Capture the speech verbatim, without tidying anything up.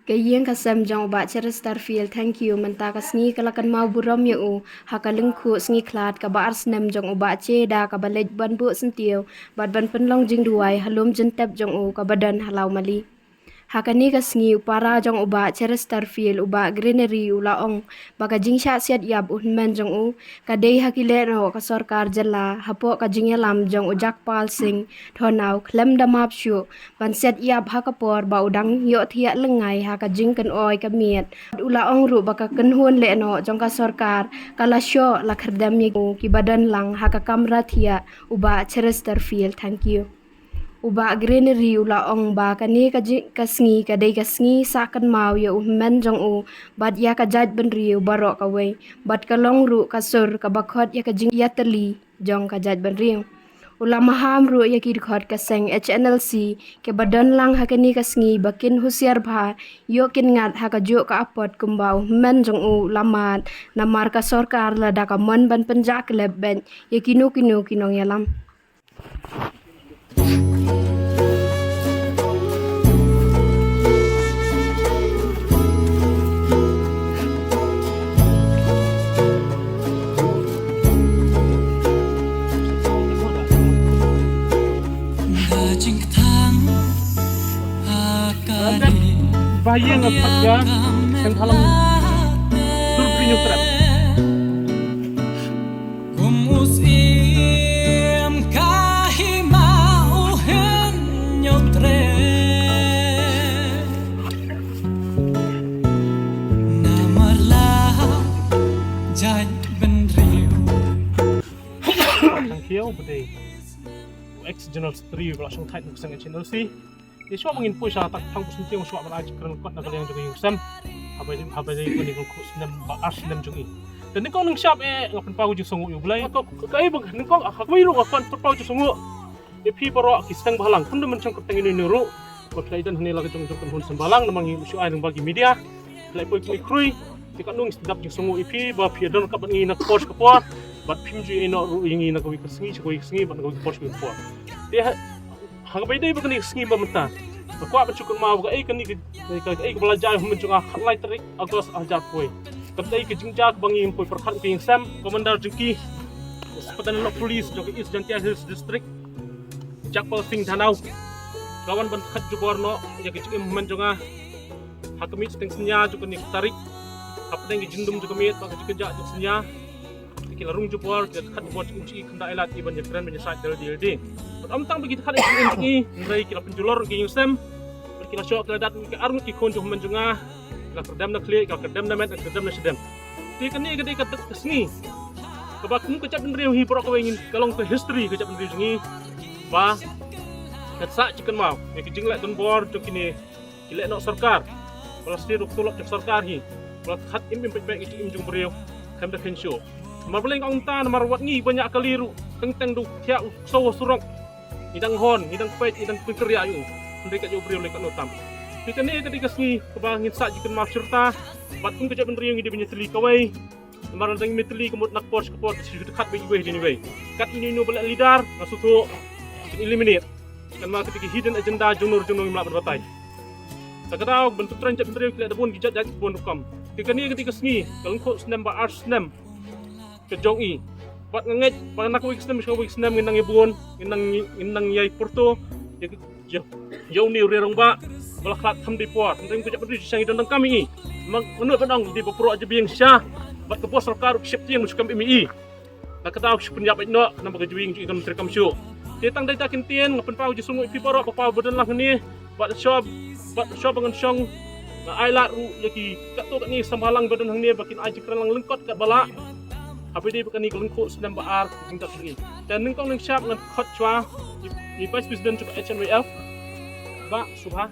Ka ïing ka sem jong u Bah Cheristerfield Thangkhiew mynta ka sngi ka la kynmaw burom ïa u ha ka lyngkhuh sngi khlad kaba ar snem jong u Bah Che da kaba leit ban buh syntiew bad ban pynlong jingduwai ha lum jingtep jong u kaba don ha Lawmali. Ha kane ka sngi u para jong u Bah Cheristerfield, u Bah Greenery, u la ong ba ka jingshah siat ïap u hynmen jong u ka dei ha ki lehnoh ka sorkar jylla hapoh ka jingïalam jong u Jagpal Singh Dhanoa khlem da map shuh ban siat ïap ha ka por ba u dang ïohthiah lyngngai ha ka jingkynoi ka miet. U la ong ruh ba ka kynhun lehnoh jong ka sorkar ka la shoh la khyrdem ïa u kiba don lang ha ka kamra thiah u Bah Cheristerfield Thangkhiew. U Bah Greenery u la ong ba kane ka ji-, ka sngi ka dei ka sngi sah kynmaw ïa u hynmen jong u bad ïa ka jaitbynriew baroh kawei bad ka long ruh ka sur kaba khot ïa ka jingïatylli jong ka jaitbynriew. U la maham ruh ïa ki dkhot ka seng H N L C kiba don lang ha kane ka sngi ba kin husiar bha ïoh kin ngat ha kajuh ka apot kumba u hynmen jong u la mad namar ka sorkar lada ka mon ban pynjah klep beit ïa kino kino ki nongïalam. Ba ïeng ap pat ïa, teng thalang. Sur pri nyutrap. Kum u syiem ka hima u hynñiew treh. Namar la jaitbynriew. Thangkhiew ba dei u ex General Secretary ba la shongthait na ka seng H N L C. Te shuwa ba ngin poi sha ka thang pus mting shuwa ba la jingkren kot na ka liang jong ka ïing sem. Haba ïa, haba ïa kane ka lyngkhuh snem ba ar snem jong i. Te nyngkong nyngshap eh nga pynpaw ka jingsngewnguh ïa U Blei. Ka, ka, ka, eh, ba nyngkong, ah, ka kmie ruh nga pynpaw ka jingsngewnguh ïa phi baroh ki seng bhalang. Kumta mynshong kyrteng ïano ïano ruh. Ba phi la ïadon hangne la ka jong jong kynhun sem bhalang namar ngi shu ai lyngba ki media. Phi la poi kmie khrui. Te katno ngi sdang jingsngewnguh ïa phi ba phi ïadon ryngkat bad ngi na ka por sha ka por. Bad phim ju ïeh noh ruh ïa ngi na kawei ka sngi sha kawei ka sngi bad na kawei ka por sha kawei ka por. Te ha, ha kaba ïadei bad kane ka sngi ba mynta, nga kwah ban shu kynmaw ba kaei kane ka, ka, kaei kaba la jia ha u hynmen jong nga khatlai tarik August arhajar arphew. Ka dei ka jingjia kaba ngi poi pyrkhat ka ïing sem, Commander jong ki, Superintendent of Police jong ka East Jaintia Hills District, Jagpal Singh Dhanoa, ka wan ban khat jubor noh ïa ka jingim hynmen jong nga ha ka miet shiteng synñia jong kane ka tarik, hapdeng ka jingdum jong ka miet bad ka jingkynjah jong ka synñia. Ki la rung jubor, ki la khat jubor jingim jong i, khyndai lad i ban ïakren ban ïasaid da lade da lade. Bad ym tang ba ki khat jingim jong i, hynrei ki la pynjulor ka ïing sem. Bad ki la shoh, ki la dat ki arngut ki khun jong u hynmen jong nga. Ki la kyrdem na khlieh, ki la kyrdem na met, ki la kyrdem na shadem. Te kane ka dei ka, ka sngi kaba kum ka jaitbynriew hi baroh kawei ngin, ka long ka history ka jaitbynriew jong ngi. Ba kan sah jingkynmaw ïa ki jingleh donbor jong kine ki lehnoh sorkar, ba la sdie ruh ka tulop jong sorkar hi, ba la khat im im peit peit ïa ki jingim jong u briew khlem da kheiñ shuh. Namar balei nga ong kumta, namar wat ngi ba ñiah kali ruh teng teng da u thiah u ksew ha surok, ngi dang hon, ngi dang peit, ngi dang pynkynriah ïa u, hynrei ka jong u briew lei katno tam. Te kane ka dei ka sngi kaba ngin sah jingkynmaw shirta. Bad kum ka jaitbynriew ngi dei ban ïatylli kawei. Namar lada ngim ïatylli ka mut na ka por sha ka por ki shu dkhat beit iwei hadien iwei. Kat ino ino ba leh leader nga sngewthuh kin eliminate. Kan ma kata ki hidden agenda jong no jong no ngim lah ban batai. Ta ka daw ban pyntrei jaitbynriew ki leh da bun ki jait jait bun rukom. Te kane ka dei ka sngi ka lyngkhuh snem ba ar snem ka jong i. Bad nga ngeit ba na kawei ka snem sha kawei ka snem ngin nang ïa bun, ngin nang, ngin nang ïa pyrto ïa, ïa, ïa une u rangbah ba la khlad kham dei por. Hynrei ka jaitbynriew shisha ngi don donkam ïa i. Mano ban ong dei ba pyrshah jabieng shisha bad ka bor sorkar u kshep tieng u shu kam im ïa i. Na ka daw shu pynïap beit noh namar ka jingim jong i kam trei kam shuh. Te tang dei ta ktien nga pynpaw jingsngewnguh ïa phi baroh ba paw ba don lang hangne. Bad shuwa, bad shuwa ba ngan shong nga ai lad ruh ïa ki katto katne ki samla lang ba don hangne ba kin ai jingkren lang lyngkot katba lah. Haba ïadei bad kane ka lyngkhuh snem ba ar jingdap jong i. Te nyngkong nyngshap ngan khot shuwa i, i Vice President jong ka H N Y F, Bah Subha.